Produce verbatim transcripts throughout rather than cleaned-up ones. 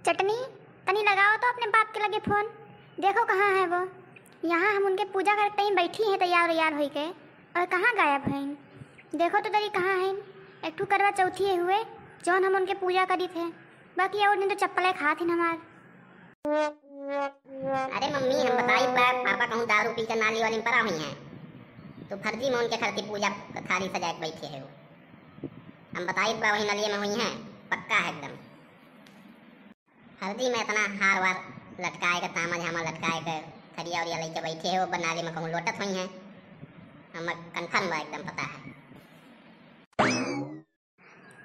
चटनी, तनी लगाओ तो अपने बाप के लगे फोन, देखो कहाँ है वो। यहाँ हम उनके पूजा करत तई बैठी हैं तैयार वैयार होई के, और कहाँ गायब हैं? देखो तो तनी कहाँ हैं? एक ठू करवा चौथी है हुए, जौन हम उनके पूजा करी थे, बाकी और दिन तो चप्पलें खात हिन हमार। अरे मम्मी, हम बताई बा, पापा कहूँ दारू पी के नाली वाली में परा हुई हैं, तो फर्जी में उनके खरती पूजा थाली सजाए के बैठे है वो। हम बताई बा, वही नलिये में हुई हैं, पक्का है एकदम। फर्जी में इतना हार वार लटकाए के, तामा झामा लटकाए के, थरिया उरिया लेके बैठे है वो, नाली में कहूँ लोटत हुई हैं। हम कन्फर्म बा, एकदम पता है।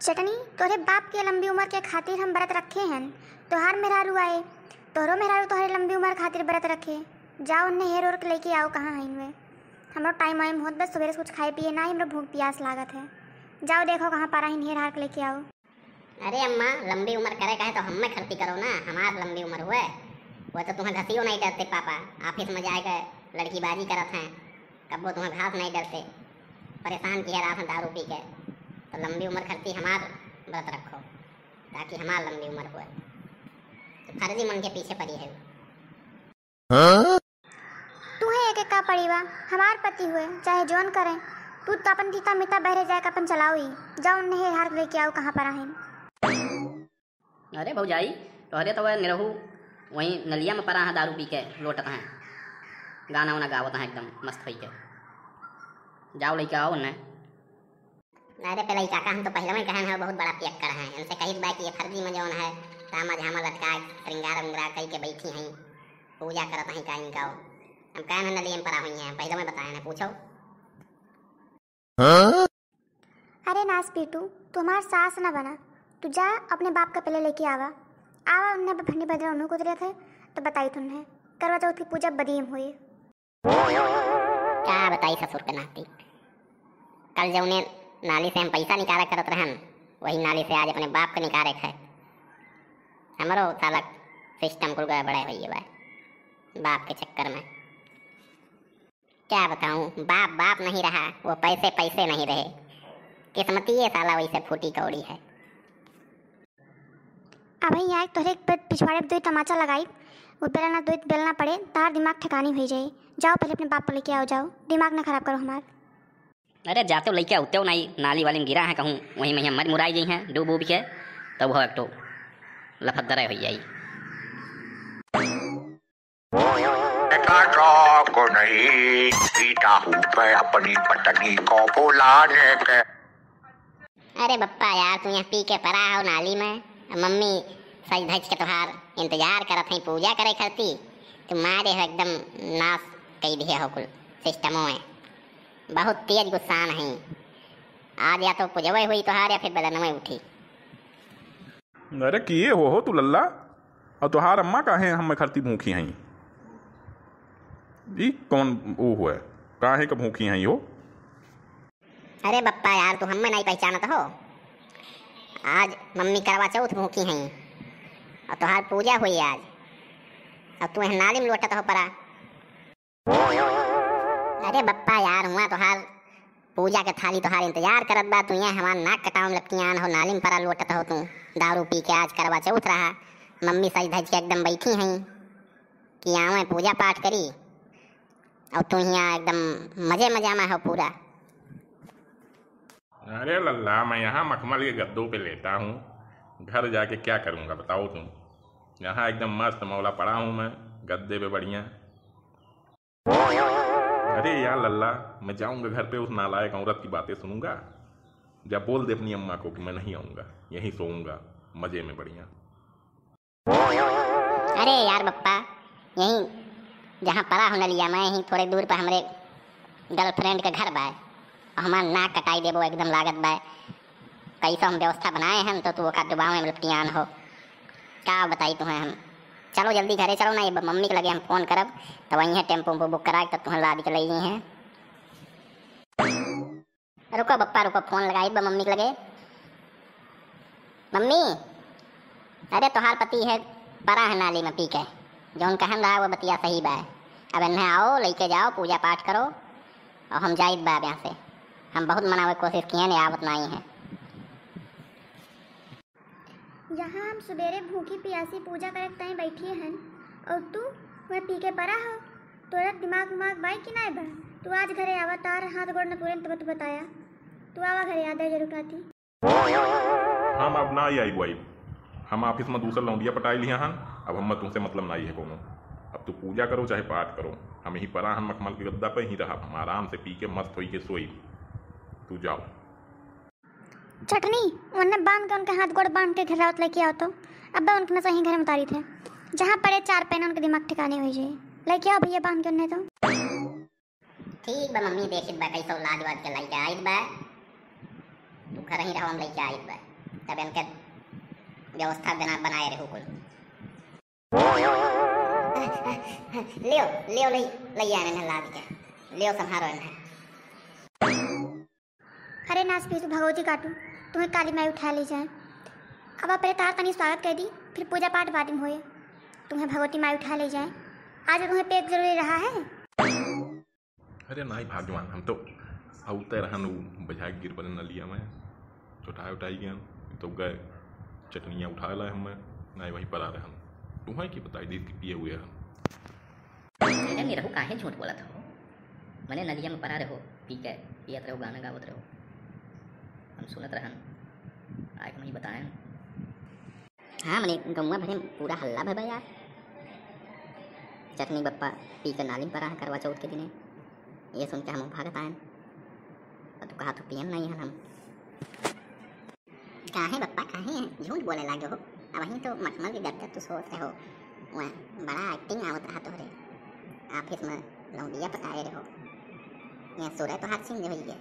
चटनी, तोहरे बाप के लंबी उम्र के खातिर हम व्रत रखे हन। तोहार मेहरारू आए, तोहरो मेहरारू तोहरे लंबी उम्र खातिर व्रत रखे। जाओ, उन्हें हेर ओर के लेके आओ, कहाँ हैं वे? हमरो टाइम वाइम होत, बस सवेरे से कुछ खाए पिए ना, हमरो भूख प्यास लागत है। जाओ, देखो कहाँ पारा हिन, हेर हार के लेके आओ। अरे अम्मा, लंबी उम्र करे का है तो हम्मे खरती करो ना, हमार लंबी उम्र हुए। वो तो तुम्हें घसियो नहीं डरते पापा, ऑफिस में जाए के लड़कीबाजी करत हैं। कब्बो तुम्हें घास नहीं डरते, परेशान किहे रहत हैं दारू पी के। तो लंबी उम्र खरती हमार व्रत रखो, ताकि हमार लंबी उम्र हुए। तो फर्जी मन के पीछे पड़ी है। हाँ? तुहे एक एक का पड़ी बा, हमार पति हुए, चाहे जौन करें, तू तो अपन तीता मीता बहरे जाए के अपन चलाओ ही। जाओ, उन्हें हार लेके आओ, कहाँ पर आहिन। अरे भौजाई, तोहरे तो वह निरहू वहीं नलिया में परा हैं, दारू पी के लोटत हैं, गाना वाना गावत हैं एकदम मस्त होई के। जाओ लेके आओ उन्हें। अरे पेलाई काका, हम तो पहले में कहन है, बहुत बड़ा पियक्कड़ है। इनसे कहित बा कि ये फर्जी में जौन है, तामा झामा लटका, श्रृंगार उंगार कई के बैठी हैं, पूजा करत हैं का इनका। हम कहन है नलिया में परा हुई हैं, पहले में बताए हैं, पूछो। हाँ? अरे नास पीटू, तू हमार सास ना बना, तू जा अपने बाप का पहले लेके आवा। आवा उन्हें बफनी बदरा उन्हों को थे तो बताई तुन्हें। करवा चौथ की पूजा बदीम हुई। का बताई ससुर के नाती, कल जौने नाली से हम पैसा निकाला करत रहन, वही नाली से आज अपने बाप के निकाले के है। हमरो साला सिस्टम कुल गड़बड़े होइए बा बाप के चक्कर में। क्या बताऊं, बाप बाप नहीं रहा, वो पैसे पैसे नहीं रहे। किस्मतिये साला वैसे फूटी कौड़ी है। अबहीं आए तोहरे एक पे-, पिछवाड़े पे दो तमाचा लगाई, वो बेला ना दो बेलना पड़े, तार दिमाग ठिकानी हुई जाए। जाओ पहले अपने बाप को लेके आओ, जाओ, दिमाग ना खराब करो हमार। अरे जाते लेके आओ, उतने नहीं नाली वाली में गिरा है कहूँ, वहीं में मर मुराई गई हैं डूब उब के, तब वो एक ठो लफदरे हुई जाई। बेटा को नहीं पीटा हूँ मैं अपनी पत्नी को बुलाने के। अरे बप्पा यार, तू यहाँ पी के परा हो नाली में, मम्मी सज धज के तोहार इंतजार करत हैं पूजा करे खरती, तू मारे हो एकदम नाश कई दिए हो कुल सिस्टमों में। बहुत तेज गुस्सान है, आज या तो पुजवे हुई तोहार या फिर बदनवे उठी। अरे किए हो, हो तू लल्ला, और तोहार अम्मा काहे हम खरती भूखी हैं? ई कौन ऊ हुए, काहे का भूखी हैं हो? अरे बप्पा यार, तू हमें नहीं पहचानत हो? आज मम्मी करवा चौथ भूखी हैं और तोहार पूजा हुई आज, और तू यहाँ नाली में लोटत हो परा। अरे बप्पा यार, हुआ तोहार पूजा के थाली तोहार इंतजार करत बा, तू यहाँ हमार नाक कटावे में लपटियान हो, नाली में परा लोटत हो तू। दारू पी के आज करवा चौथ रहा, मम्मी सज धज के एकदम बैठी हैं कि आवे पूजा पाठ करी, और तू यहाँ एकदम मजे मजा में हो पूरा। अरे लल्ला, मैं यहाँ मखमल के गद्दों पे लेटा हूँ, घर जाके क्या करूँगा बताओ तुम? यहाँ एकदम मस्त मौला पड़ा हूँ मैं गद्दे पे बढ़िया। अरे यार लल्ला, मैं जाऊँगा घर पे, उस नालायक औरत की बातें सुनूंगा। जा बोल दे अपनी अम्मा को कि मैं नहीं आऊँगा, यहीं सोऊंगा मजे में बढ़िया। अरे यार बप्पा, यहीं जहाँ परा हो नलिया में, यहीं थोड़े दूर पर हमरे गर्लफ्रेंड के घर बा। हमार नाक कटाई देबो एकदम लागत बा। कैसो हम व्यवस्था बनाए हैं तो तू ओका डुबावे में लपटियान हो। का बताई तुहें हम। चलो जल्दी घरे चलो ना, ये मम्मी के लगे हम फोन करब, तब वहीं टेम्पो उम्पो बुक करा के तब तुहें लाद के ले हैं। रुको बप्पा रुको, फोन लगाई बा मम्मी के लगे। मम्मी, अरे तोहार पति है परा है नाली में पी के, जौन कहन रहा वो बतिया सही बा। अब इन्हें आओ, लेके जाओ, पूजा पाठ करो, और हम जाइत बा अब यहाँ से। हम बहुत मनावे कोशिश किए, नहीं आवत नहीं है। यहाँ हम सुबेरे भूखी पियासी पूजा करे के ताईं बैठी हन, और तू वह पी के परा हो। तोरा दिमाग उमाग बाई कि नाई बा? तू आज घरे आवा, तार हाथ गोड़ न पूरे न तू बताया। तू आवा घरे, आदर जरूर रहती। हम अब ना आई, आई बुआई। हम office में दूसर लौंडिया पटाई लिया हन, अब हमें तुमसे मतलब नाई है कोनो। अब तू पूजा करो चाहे पाठ करो, हम यहीं परा हन मखमल के गद्दा पे ही रहब, हम आराम से पी के मस्त होई के सोई। तू जाओ। चटनी, उन्हें बांध के उनके हाथ गोड़ बांध के घेरावत लेके आओ तो। अब्बा उनके नशा ही घर में उतारी थे, जहाँ पड़े चार पैना उनके दिमाग ठिकाने हुई जाए। लेके आओ भैया बांध के उन्हें तो। ठीक बा मम्मी, देखित बा कैसो लाज वाज के लइके आइत बा। तू घर ही रहो, हम लइके आइत बा। तब इनके व्यवस्था बना, बनाए रहू कुल। लियो, लियो, लई, लई आने न लाद के। लियो, संभारो इन्हें। अरे नाच पीसू भगवती काटू, तुम्हें काली माई उठा ले जाए। अब आप पहले तार तनी स्वागत कर दी, फिर पूजा पाठ बाद में होए। तुम्हें भगवती माई उठा ले जाए। आज तुम्हें पेट जरूरी रहा है। अरे नाई भाग्यवान, हम तो अउते रहन, उ बझा के गिर पड़े नलिया में, चोटाई उटाई गए, तो गए चटनिया उठा लाए हमें, नाई वहीं पर आ रहन। तुम्हें की बताई दी कि पिए हुए हन। अरे निरहू, काहे झूठ बोलत हो? मने नलिया में परा रहो, पी के पियत रहो, गाना गावत रहो, हम सुनत रहन, आए के मही बताएन। हाँ, मने गौवा भरे में पूरा हल्ला भय बा यार। चटनी बप्पा पी के नाली में परा है करवा चौथ के दिने। ये सुन के हम भागत आएन। और तू कहा तू पियन नहीं है हम। काहे बप्पा, काहे झूठ बोले लागे हो? अब वहीं तो मखमल के गद्दा तू सोत रहो। वहाँ बड़ा acting आवत रहा तोहरे। Office में लौंडिया पटाए रहो। यहाँ सुरय तो हाथ सिंह होइए।